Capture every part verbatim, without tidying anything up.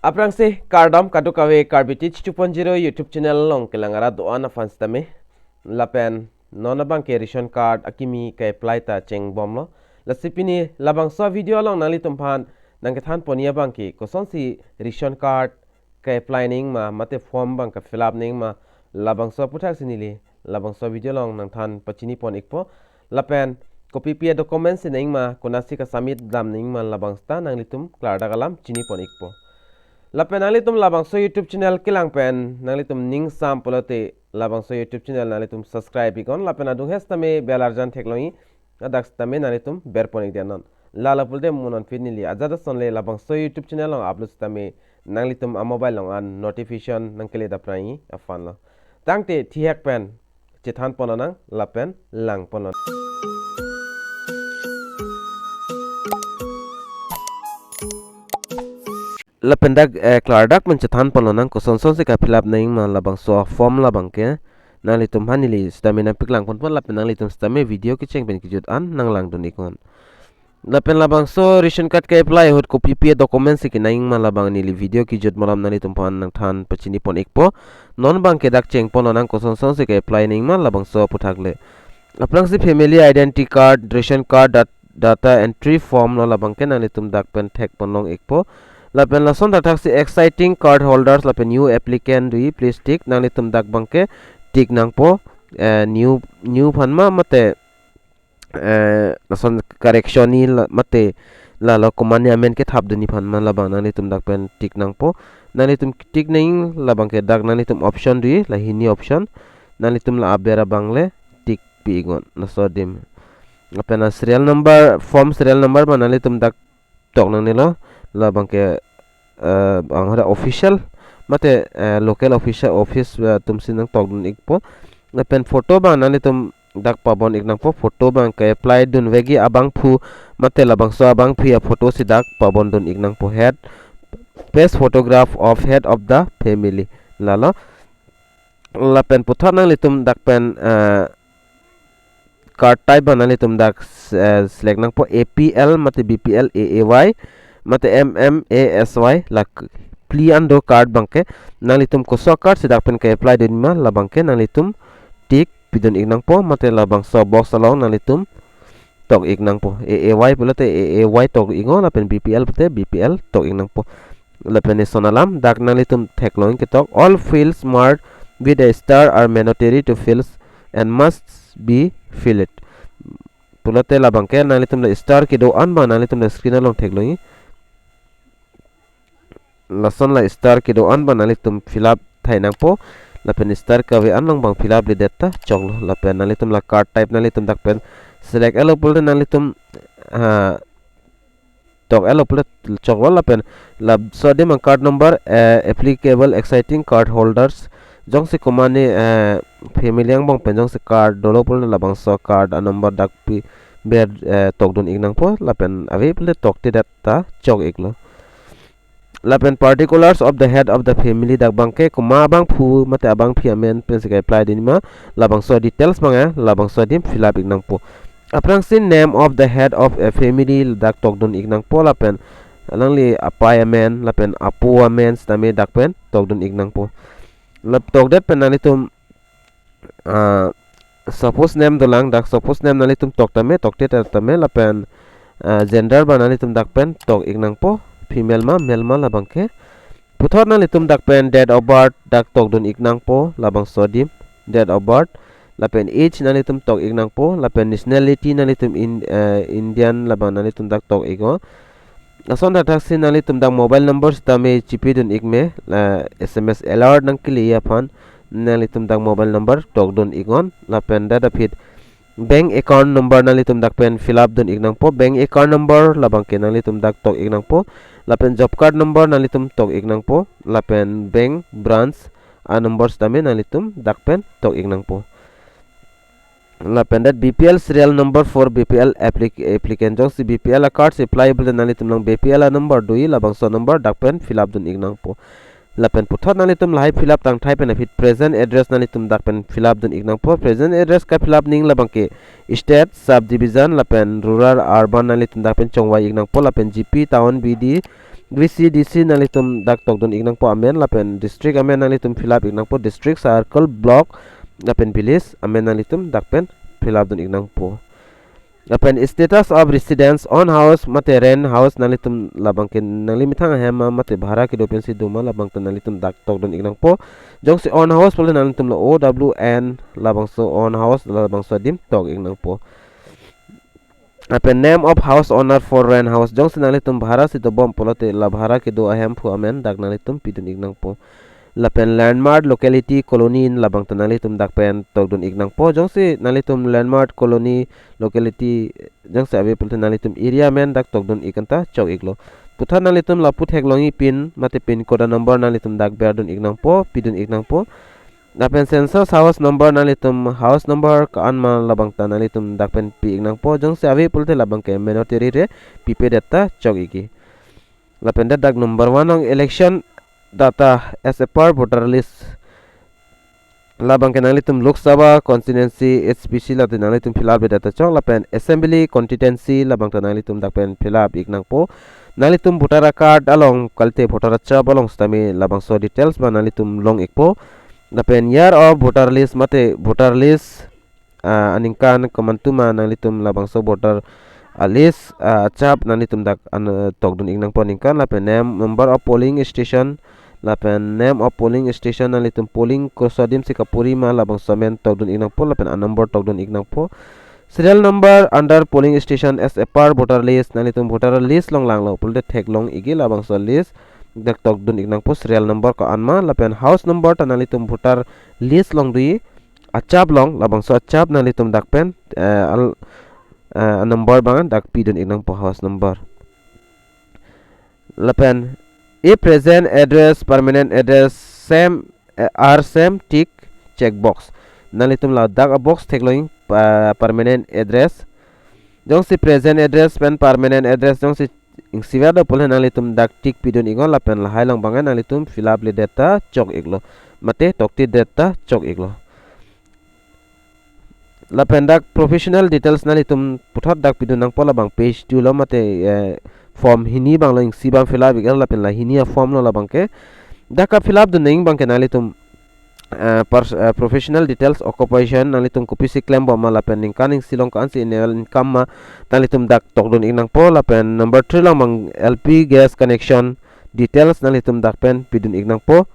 Aphrangsi kardom kadokave Karbi Teach two point zero YouTube channel along kelang arat do-an aphan sitame. Lapen non abangke ration card akimi ke-apply ta chengbomlo. Lasi pini labangso video along nanglitumphan nangkethan ponji abangke kosonsi ration card ke-apply nangji ma, mate form abang ke-fill up nangji ma, labangso aputhaksi neli labangso video along nangthan pachini pon ikpo. Lapen kopipi a-document si nangji ma, konatsi ke-submit dam nangji ma, labangso ta nanglitum klardak alam chini pon ikpo. Lapen nanglitum labangso YouTube channel kelang pen nanglitum ning sam pulote labangso YouTube channel nanglitum subscribe iknon, lapen adung hes tame bell arjan theklongji, adak sitame nanglitum berpon iknon. Lalo pulote mo non pini neli ajat asonle labangso YouTube channel along upload sitame nanglitum a-mobile along an notification nangkele dapranji aphanlo. Tangte thihek pen chethan pon lonang lapen lang pon lonang. Lapen dak, eh, klardak pen chethan pon lonang kosonsonsi ke-fill up nangji ma labangso form labangke. Nanglitumphan neli sitame nangpeklang ponpo lapen nanglitum sitame video kecheng pen kejut an nanglangdun iknon. Lapen labangso ration card ke-apply ahut kopipi a-document si kenangji ma, labang neli video kejut malom nanglitumphan nangthan pachini pon ikpo. Non abangke dak cheng pon lonang kosonsonsi ke-apply nangji ma labangso aputhak le. Aphrangsi family identity card, ration card, dat-, data entry form lo, labangke nanglitum dak pen thek pon long ikpo. Lapen lason thakthaksi existing card holders lapen new applicant do-i, please tick. Nanglitum dak abangke tick nangpo, eh, new, new aphan ma mate, eh, lason correction-i la, mate lalo komane amen kethapdunji aphan ma, labang nanglitum dak pen tick nangpo. Nanglitum tick nangji labangke dak nanglitum option do-i, la hini option. Nanglitum la aber abang le tick pi iknon, laso adim. Lapen a-serial number, form serial number abang nanglitum dak tok nangnelo, labangke, eh, anghora official mate, eh, local official office, eh, atumsi nangtokdun ikpo. Lapen photo abang nanglitum dak pabon ik nangpo, photo abang ke-apply dunvekji abangphu mate labangso abangpi a-photo si dak pabondun ik nangpo, head, best photograph of head of the family, lalo. Lapen puthot nanglitum dak pen, eh, card type abang nanglitum dak, eh, select nangpo, A P L mate B P L, A A Y mate M M A S Y, la k-, phli an do card abangke. Nanglitum koso card si dak pen ke-apply dunji ma, labangke nanglitum tick pidun ik nangpo, mate labangso box along nanglitum tok ik nangpo. A A Y pulote A A Y tok iknon, lapen B P L pulote B P L tok ik nangpo. Lapen ison alam dak nanglitum theklong ketok, all fields marked with a star are mandatory to fill and must be filled. Pulote labangke nanglitum la star kedo-an abang nanglitum la screen along theklongji. Lason la star kedo-an abang nanglitum fill up thai nangpo. Lapen star kave an along abang fill up ledet ta choklo. Lapen nanglitum la card type nanglitum dak pen select-etlo pulote nanglitum, ah, tok-etlo pulote choklo. Lapen laso adim abang card number, eh, applicable existing card holders, jongsi komane, eh, family angbong pen jongsi card dolo pulote labangso card a-number dak pi ber, eh, tokdun ik nangpo, lapen ave pulote toktedet ta chok iklo. Lapen particulars of the head of the family, dak abangke komat abangphu mate abangpi amen pensi ke-apply dunji ma, labangso details abang, eh, labangso adim fill up ik nangpo. Aphrangsi name of the head of a family dak tokdun ik nangpo, lapen alangli apai amen lapen apo amen sitame dak pen tokdun ik nangpo. Lap tokdet pen nanglitum, ah, suppose name dolang, dak suppose name nanglitum tok tame, toktedet tame, lapen, ah, gender abang nanglitum dak pen tok ik nangpo, female ma male ma labangke. Puthot nanglitum dak pen date of birth dak tokdun ik nangpo, labangso adim, date of birth. Lapen age nanglitum tok ik nangpo, lapen nationality nanglitum in, eh, Indian labang nanglitum dak tok iknon. Lason thakthaksi nanglitum dak mobile number sitame chipidun ik me, la S M S alert nangkeleji aphan nanglitum dak mobile number tokdun iknon. Lapen dak aphi bank account number nanglitum dak pen fill up dun ik nangpo, bank account number labangke nanglitum dak tok ik nangpo. Lapen job card number nanglitum tok ik nangpo, lapen bank branch a-number sitame nanglitum dak pen tok ik nangpo. Lapen dak B P L serial number for B P L applic-, applicant, jongsi B P L a-card si apply pulote nanglitum along B P L a-number do-i, labangso number dak pen fill up dun ik nangpo. Lapen puthot nanglitum lahai fill up tangthai pen aphi present address nanglitum dak pen fill up dun ik nangpo. Present address ke-fill up nangji labangke state, sub division lapen rural urban nanglitum dak pen chongvai ik nangpo, lapen G P, town, B D, V C, D C nanglitum dak tokdun iknangpo amen, lapen district amen nanglitum fill up iknangpo, district, circle, block, lapen village amen nanglitum dak pen fill up dun iknangpo. Lapen status of residence, own house mate rent house, nanglitum labang ke nangli methang ahem ma mate bhara kedo pensi do ma, labang ta nanglitum dak tokdun iknangpo. Jongsi own house pulote nanglitum la O W N, labangso own house labangso adim tok iknangpo. Lapen name of house owner for rent house, jongsi nanglitum bhara si dobom pulote la bhara kedo ahemphu amen dak nanglitum pidun iknangpo. Lapen landmark, locality, colony, labang ta nanglitum dak pen tokdun iknangpo. Jongsi nanglitum landmark, colony, locality jongsi ave pulote nanglitum area amen dak tokdun ik anta chok iklo. Puthot nanglitum lapu theklongji pin mate pin code a-number nanglitum dak berdun iknangpo, pidun iknangpo. Lapen census house number, nanglitum house number ko-an ma labang ta nanglitum dak pen pi iknangpo. Jongsi ave pulote labang ke mandatory re, pipedet ta chok ikji. Lapen dak number one along election data as a per voter list, labang ke nanglitum Lok Sabha constituency H P C late nanglitum fill up det ta chok, lapen assembly constituency labang ta nanglitum dak pen fill up iknangpo. Nanglitum voter card along kalite voter achap along sitame labangso details ba nanglitum long ikpo. Lapen year of voter list mate voter list, ah, aningkan komantu ma nanglitum labangso voter a-list, ah, achap nanglitum dak an, eh, tokdun iknangpo aningkan, lapen name, number of polling station, lapen name of polling station, nanglitum polling koso adim si kapuri ma labangso amen tokdun iknangpo, lapen a-number tokdun iknangpo. Serial number under polling station as a per voter list, nanglitum voter list along langlo pulote theklong ikji, labangso list dak tokdun iknangpo, serial number ko-an ma, lapen house number ta nanglitum voter list along doji, achap along, labangso achap nanglitum dak pen, eh, al, eh, number abang dak pidun iknangpo, house number. Lapen if present address, permanent address same, eh, are same, tick check box. Nanglitum ladak a-box theklong, pa-, permanent address. Jongsi present address pen permanent address jongsi ingsiver do pulote nanglitum dak tick pidun iknon, lapen lahai along abang nanglitum fill up ledet ta chok iklo, mate toktedet ta chok iklo. Lapen dak professional details nanglitum puthot dak pidun nangpo, labang page two lo mate, eh, form hini abang lo, ingsi abang fill up iklo, lapen la hini a-form lo labang ke. Dak ka-fill up dun nangji abang ke nanglitum, eh, pers-, eh, professional details, occupation, nanglitum kopisi klembom ma lapen ningkan ingsi along ko-ansi annual income ma, nanglitum dak tokdun iknangpo. Lapen number three along abang L P gas connection details nanglitum dak pen pidun iknangpo.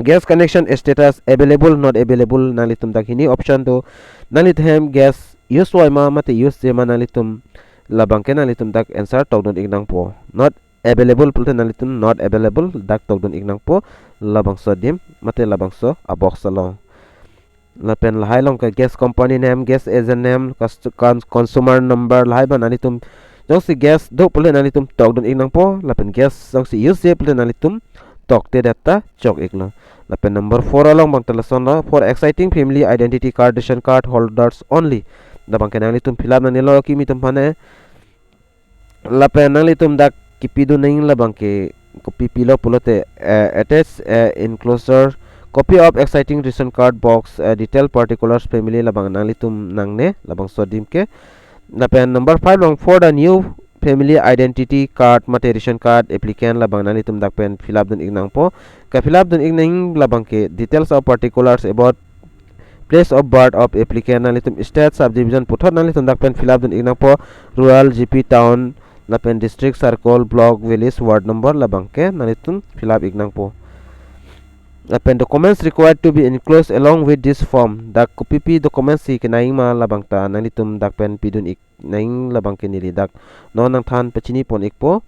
Gas connection status available, not available, nanglitum dak hini option do. Nanglitum hem gas use voi ma mate use-je ma, nanglitum labang ke nanglitum dak answer tokdun iknangpo. Not available pulote nanglitum not available dak tokdun iknangpo, labangso adim mate labangso a-box along. Lapen lahai along ke gas company name, gas agent name, cust-, cons-, consumer number, lahai abang nanglitum jongsi gas do pulote nanglitum tokdun iknangpo, lapen gas jongsi use-je pulote nanglitum toktedet ta chok iklo. Lapen number four along abang ta lasonlo, for exciting family identity card, ration card holders only. Labang ke nanglitum fill up nangnelo kimi atum aphan. Lapen nanglitum dak kipidun nangji labang ke kopi pilo pulote, eh, attach, eh, enclosure copy of exciting ration card box, eh, detail particulars family, labang nanglitum nangne, labangso adim ke. Lapen number five along, for the new family identity card mate ration card applicant, labang nanglitum dak pen fill up dun iknangpo. Ka-fill up dun iknang labang ke details of particulars about place of birth of applicant, nanglitum state, subdivision puthot nanglitum dak pen fill up dun iknangpo, rural, G P, town, lapen district, circle, block, village, ward number, labang ke nanglitum fill up iknangpo. Lapen documents required to be enclosed along with this form, dak kopipi documents si kenangji ma labang ta nanglitum dak pen pidun iknang, labang ke neli dak non nangthan pachini pon ikpo.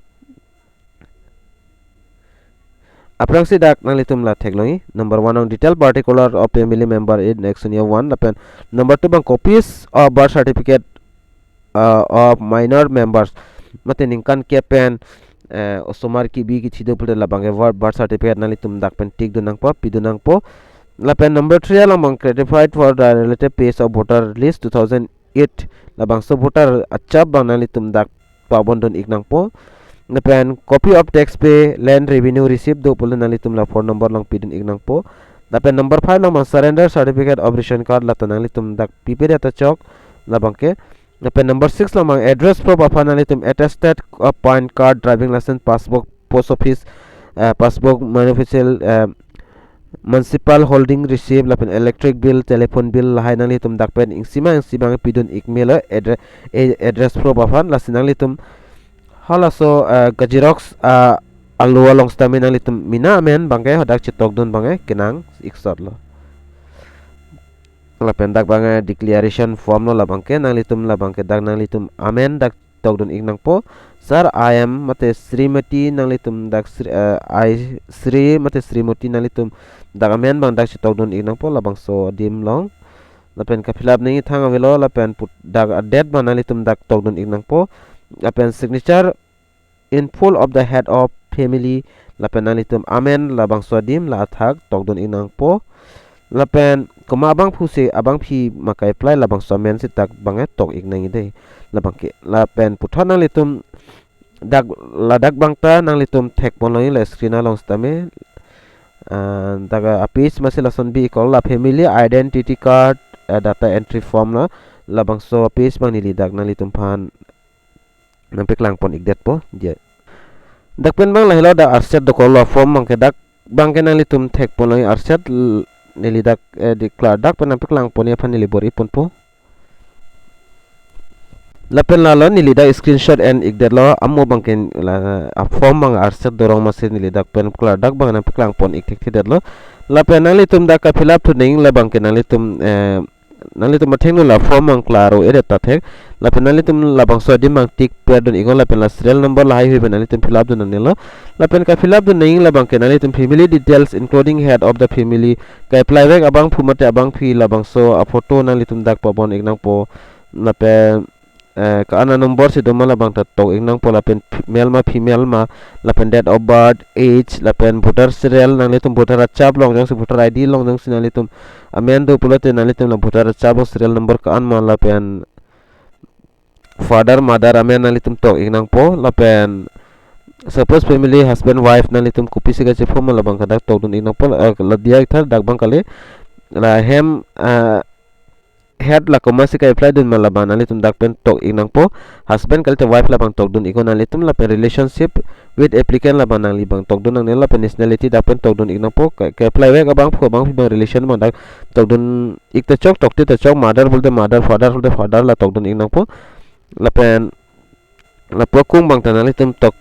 Aphrangsi dak nanglitum la theklongji. Number one along detail particular of family member in next senior one, lapen number two abang copies of birth certificate, uh, of minor members. Mate ningkan kep pen, eh, osomar kebi kethi do pulote labang ke birth, birth certificate nanglitum dak pen tick dun nangpo, pidun nangpo. Lapen number three along abang certified for the relative page of voter list two thousand eight, labangso voter achap abang nanglitum dak pabon dun iknangpo. Lapen copy of tax pay, land revenue receipt do pulote nanglitum la four number along pidun iknangpo. Lapen number five along abang surrender certificate of ration card, lata nanglitum dak pipedet ta chok, labang ke. Lapen number six along abang address proof aphan nanglitum attested of PAN card, driving license, passbook, post office, eh, passbook, municipal, eh, municipal holding receipt, lapen electric bill, telephone bill, lahai nanglitum dak pen ingsima ingsi abang pidun ik melo addre-, eh, address proof aphan. Lasi nanglitum halaso, eh, kaxerox, ah, alo along sitame nanglitum mena amen abangke hadak chetokdun abangke kenang iksot lo. Lapen dak abangke declaration form lo, labangke nanglitum, labangke dak nanglitum amen dak tokdun ik nangpo. Sir, I am mate Srimati, nanglitum dak Sri, eh, I Sri mate Srimati, nanglitum dak amen abang dak chetokdun ik nangpo labangso adim along. Lapen ka-fill up nangji thang avelo, lapen put dak a-date abang nanglitum dak tokdun ik nangpo. Lapen signature in full of the head of family, lapen nanglitum amen labangso adim la athak tokdun ik nangpo. Lapen komat abangphu si abangpi ma ka-apply, labangso amen seta abangke tok ik nangji dei. Labangke, lapen puthot nanglitum dak, ladak abang ta nanglitum thekpon longji la screen along sitame. Ah, dak a-page masi lason bi ik lo, la family identity card, eh, data entry form lo, labangso page abang neli dak nanglitum aphan nangpaklang pon ik detpo dia. Dak pen abang lahelo, dak arset dokok lo form abangke, dak abangke nanglitum thekpon longji arset l-, neli dak, eh, declare dak pen nangpaklang ponji aphan neli bor-i ponpo. Lapen lalo neli dak screenshot en ik detlo, amo abangke la, a-form abang arset dorong masi neli dak pen declare dak abang nangpaklang pon ik thekthe detlo. Lapen nanglitum dak ka-fill up thu nangji labangke nanglitum, eh, nanglitum athengno la form abang klaro edet ta thek. Lapen nanglitum labangso adim abang tick perdun iknon, lapen la serial number lahaihui abang nanglitum fill up dun nangnelo. Lapen ka-fill up dun nangji labangke nanglitum family details including head of the family, ka-apply vek abangphu mate abangpi labangso a-photo nanglitum dak pabon ik nangpo. Lapen, eh, ka-an a-number si doma labang ta tok ik nangpo, lapen ph-, male ma female ma, lapen date of birth, age, lapen voter serial, nanglitum voter achap along jongsi, voter I D along jongsi nanglitum amen do pulote nanglitum la voter achap along serial number ka-an ma, lapen father mother amen nanglitum tok ik nangpo. Lapen suppose family husband wife nanglitum kopisi kachepho ma labang ke dak tokdun ik nangpo, eh, la diya ik tha, dak abang kali. La hem, eh, head la komatsi ka-apply dun ma labang nanglitum dak pen tok ik nangpo. Husband kalite wife labang tokdun iknon nanglitum, lapen relationship with applicant labang nangli abang tokdun nangnelo, lapen nationality dak pen tokdun ik nangpo. Ka-, ka-apply vek abangphu abangpi abang relation abang dak tokdun ik ta chok, tokte ta chok, mother pulote mother, father pulote father la tokdun ik nangpo. Lapen lapu akung abang ta nanglitum tok,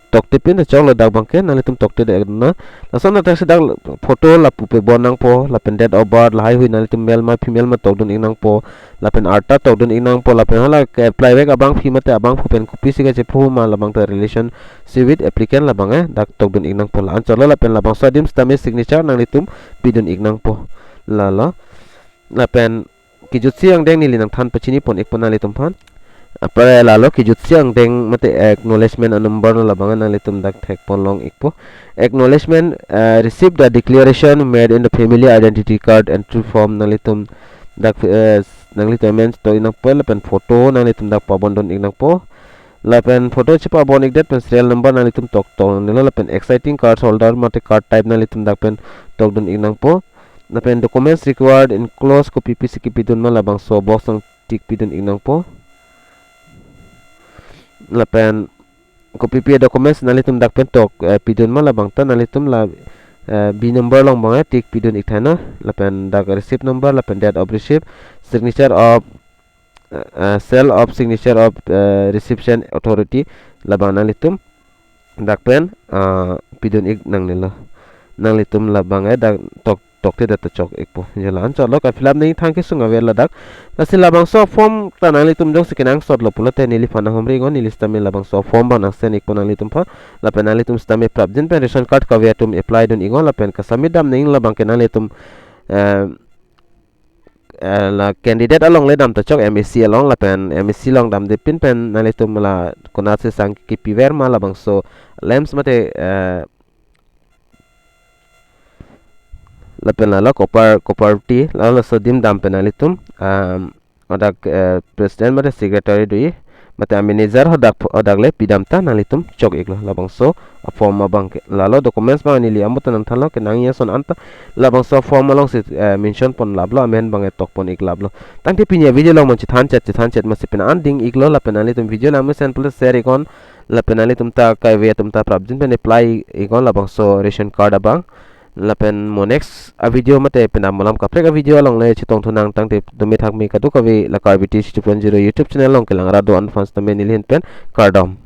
tokte pin ta chok, ladak abangke nanglitum tokte de na. Lason athak si dak photo lapu pabon nangpo, lapen date of birth lahaihui nanglitum male ma female ma tokdun ik nangpo, lapen arta tokdun ik nangpo, lapen hala ka-apply vek abangpi mate abangphu pen kopisi kachepho ma labang ta relationship with applicant labang, eh, dak tokdun ik nangpo. La anchot lo, lapen labangso adim sitame signature nanglitum pidun ik nangpo. Lalo. Lapen kejutsi angdeng neli nangthan pachini pon ikpo nanglitum aphan. Apre lalo kejutsi angdeng mate acknowledgement a-number lo, labang nanglitum dak thekpon long ikpo. Acknowledgement, eh, receipt the declaration made in the family identity card entry form, nanglitum dak, eh, nanglitum amen tok ik nangpo, lapen photo nanglitum dak pabon dun ik nangpo. Lapen photo chepabon ik det pen serial number nanglitum tok tok nangnelo, lapen exciting card holder mate card type nanglitum dak pen tokdun ik nangpo. Lapen documents required enclosed, kopi pisi kepidun ma labangso box nang tick pidun ik nangpo. Lapen kopi pi documents nanglitum dak pen tok, eh, pidun ma labang ta nanglitum la, eh, B number along abang, eh, tick pidun ik tha na. Lapen dak receipt number, lapen date of receipt, signature of, eh, eh, seal of signature of, eh, reception authority labang nanglitum dak pen, ah, pidun ik nangnelo. Nanglitum labang, eh, dak tok, tokte det ta chok ikpo. Jo la anchot lo, ka-fill up nangji thang kesung ave ladak. Lasi labangso form ta nanglitum jongsi kenangsot lo pulote neliphan nanghumri iknon, neli sitame labangso form abang nang send ikpo nanglitum aphan. Lapen nanglitum sitame prapjin pen ration card kave atum apply dun iknon, lapen ka-submit dam nangji labangke nanglitum, eh, eh, la candidate along le dam ta chok, M A C along, lapen M A C along damde pin pen nanglitum la konatsi sang kepiver ma labangso LAMPS mate, eh, lapen lalo copper, copper T, lalo laso adim dam pen nanglitum, um, hadak, eh, president mate secretary do-i, mate a manager hadak, hadak le pidam ta nanglitum chok iklo. Labangso a form abang ke, lalo documents abang neli amo ta nangthanlo, kenangji ason anta labangso form alongsi, eh, mention pon laplo, amen abang e tok pon ik laplo. Tangte pini a video along man chethan chet, chethan chet masi pen an ding iklo, lapen nanglitum video nangmesen pulote share iknon, lapen nanglitum ta kave atum ta prapjin pen apply iknon labangso ration card abang. Lapen mo next a video mate pen a mo alam kaprek a video along le chetongthu nang. Tangte tumi thak mi kadokave la Karbi T C two point zero YouTube channel along kelang ra do-an fans tame neli ahin pen kardom.